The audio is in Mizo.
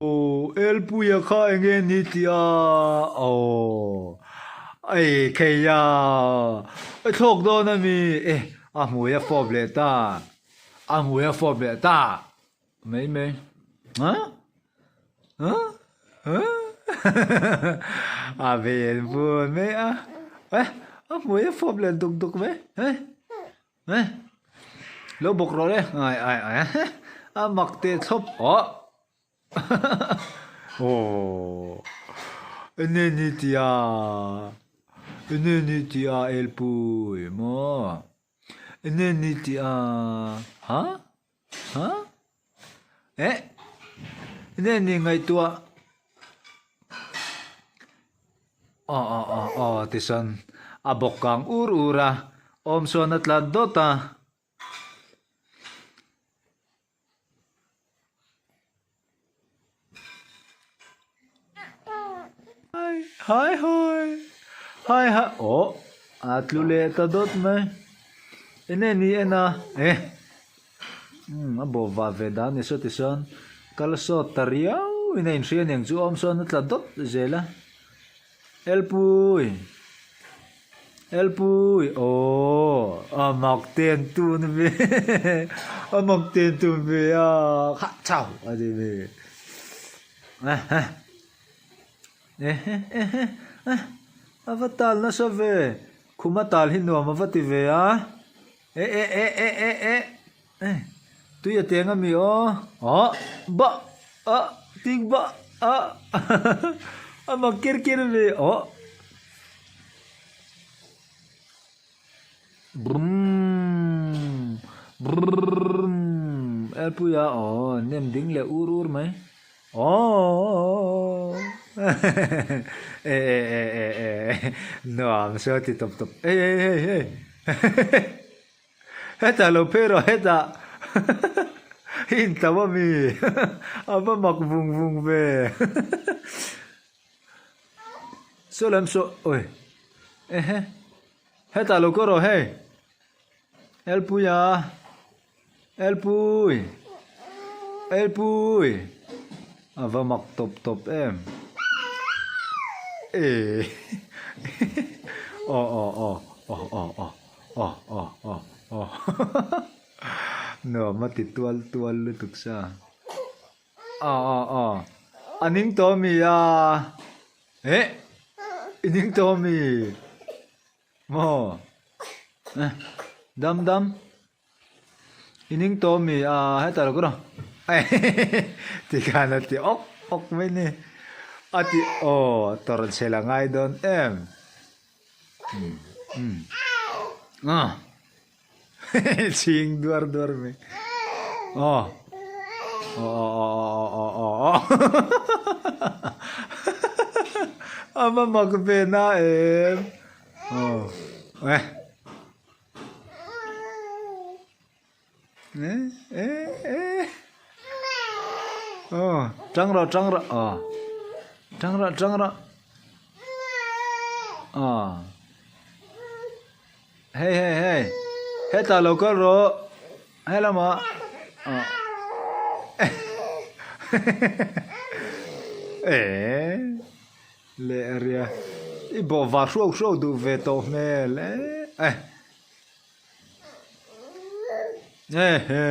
Aw Elpuia kha enge ni tih a aw ei khei a i thlawk dawn a mi e a hmui a fawp leh ta a hmui a fawp leh ta mai mai a a a a vel vun mai a e a hmui a fawp leh duk duk mai e. Eh lo bawk rawh le ai ai ai a mak teh thlawp aw aw enge ni tia enge ni tia elpui maw enge ni tia ha ha eh enge ni ngaihtuah Aw aw aw aw tichuan a bawk kang ur ur a, awm sawn a tlat dawt a. Hai hai hai hai hai aw a tlu leh ta dawt mai enge ni en a eh umm a bawh vah ve dan ni saw tichuan kal sawt ta riau in a inhria aniang chu awm sawn a tla dawt zel a Elpui Elpui aw a mak ten tun ve a mak ten tun ve a kha chau a ti ve ehe ehe eh a va tal nasa ve khuma tal hi nuam a va ti ve a. Eh eh eh eh eh eh eh tui a teng a mi aw ah bah ah tik bah ah a mak ker ker ve aw brrrmm brrrmm elpuia aw nem ding leh ur ur mai aww eh eh eh eh eh nuam saw ti tawp tawp hei hei hei hei hetah lo phei rawh hetah i intlo a mi a va mak vung vung ve saw lam saw awi ehe hetah lo kawr rawh hei Elpuia. Elpui! Elpui! A va mak tawp tawp em. Eh! Aw aw aw aw aw aw aw aw aw aw Nuam a ti tual tual lutuk sa. Aw aw aw A ning tawh mi a? Eh! I ning tawh mi? Maw? Eh! Dam dam. I ning tawh mi a hetah lo ka rawh ti khan a ti awk awk mai ni a ti aw tawrh chhel a ngai dawn em um um a chhing duar duar mai aw aw aw aw aw aw a va mak ve na em aw eh. Aw tang rawh tang rawh aw tang rawh tang rawh aw hei hei hei hetah lo kal rawh helamah aw eh. Leh a ria. I bawh va hruau hruau duh ve tawh hmel e. Eh. Eh he.